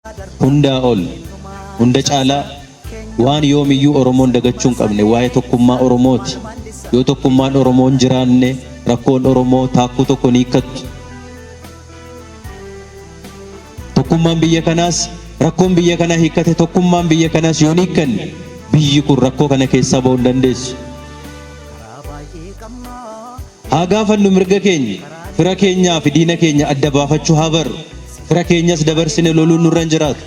Hundaa ol, hunda caalaa waan yoomiyyuu Oromoon dagachuu hin qabne waa'ee tokkummaa Oromooti. Yoo tokkummaan Oromoo hin jiraanne rakkoon Oromoo taakkuu tokko hin hiikkattu. Tokkummaan biyya kanaas rakkoon biyya kanaa hiikkate tokkummaan biyya kanaas yoo hin hiikkanne biyyi kun rakkoo kana keessaa ba'uu hin dandeessu. Haa gaafannu mirga keenya, fira keenyaa fi diina keenya adda baafachuu haa barru. Fira keenyas dabarsine loluun nurra hin jiraatu.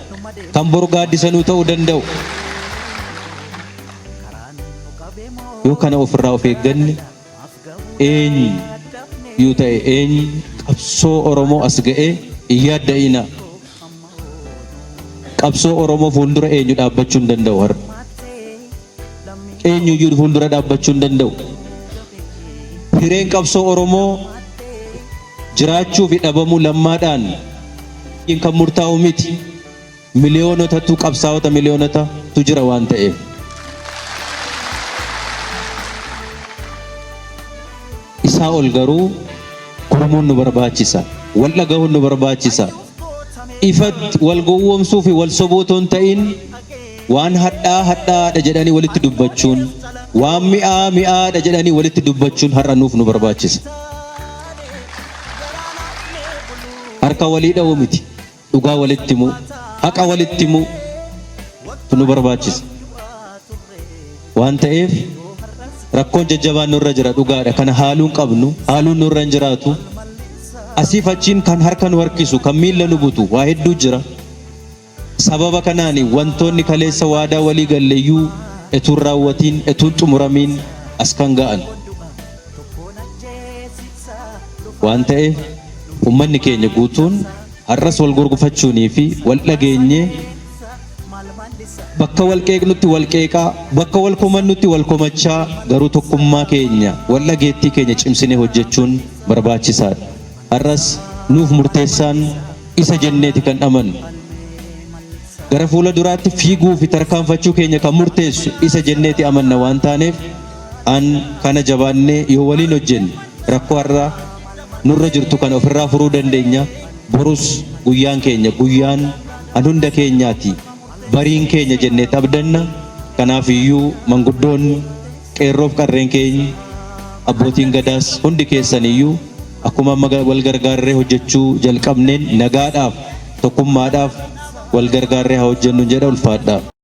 Kan boru gaaddisa nuu ta'uu danda'u. Yoo kana ofirraa of eegganne eenyu iyyuu ta'e eenyu qabsoo Oromoo as ga'ee hin yaadda'inaa. Qabsoo Oromoo fuuldura eenyu dhaabbachuu hin danda'u har'a. Eenyu iyyuu fuuldura dhaabbachuu hin danda'u. Hireen qabsoo Oromoo jiraachuu fi dhabamuu Lammaadhaan kan murtaa'u miti. Miliyoonotatu qabsaa'ota miliyoonotatu jira waan ta'eef. Isaa ol garuu gurmuun nu barbaachisa. Wal dhagahuun nu barbaachisa. Ifatti wal gowwoomsuu fi wal sobuu otoo hin ta'in waan hadhaa hadhaadha jedhanii walitti dubbachuun, waan mi'aa mi'aadha jedhanii walitti dubbachuun har'a nuuf nu barbaachisa. Harka walii dha'uu miti. Dhugaa walitti himuu, haqa walitti himuu tu nu barbaachisa. Waan ta'eef rakkoon jajjabaan nurra jira dhugaadha. Kana haaluu hin qabnu, haaluun nurra hin jiraatu. Asiif achiin kan harka nu harkisu, kan miilla nu butu waa hedduu jira. Sababa kanaan wantoonni kaleessa waadaa walii galleyyuu etuun raawwatiin, etuun xumuramiin as kan ga'an. Waan ta'eef ummanni keenya guutuun har'as wal gurgufachuunii fi wal dhageenyee bakka wal qeeqnutti wal qeeqaa, bakka wal komannutti wal komachaa garuu tokkummaa keenya, wal dhageettii keenya cimsinee hojjechuun barbaachisaadha. Har'as nuuf murteessaan isa jenneeti kan amannu. Gara fuula duraatti fiiguu fi tarkaanfachuu keenya kan murteessu isa jenneeti amanna waan taaneef an kana jabaannee yoo waliin hojjenne rakkoo har'a nurra jirtu kana ofirraa furuu dandeenya. Borus guyyaan keenya guyyaan an hunda keenyaati. Bariin keenya jenneet abdanna. Kanaaf iyyuu manguddoonni, qeerroof qarreen keenya, abbootiin gadaas hundi keessan iyyuu akkuma amma wal gargaarree hojjechuu jalqabneen nagaadhaaf, tokkummaadhaaf wal gargaarree haa hojjennu jedha ulfaadhaa.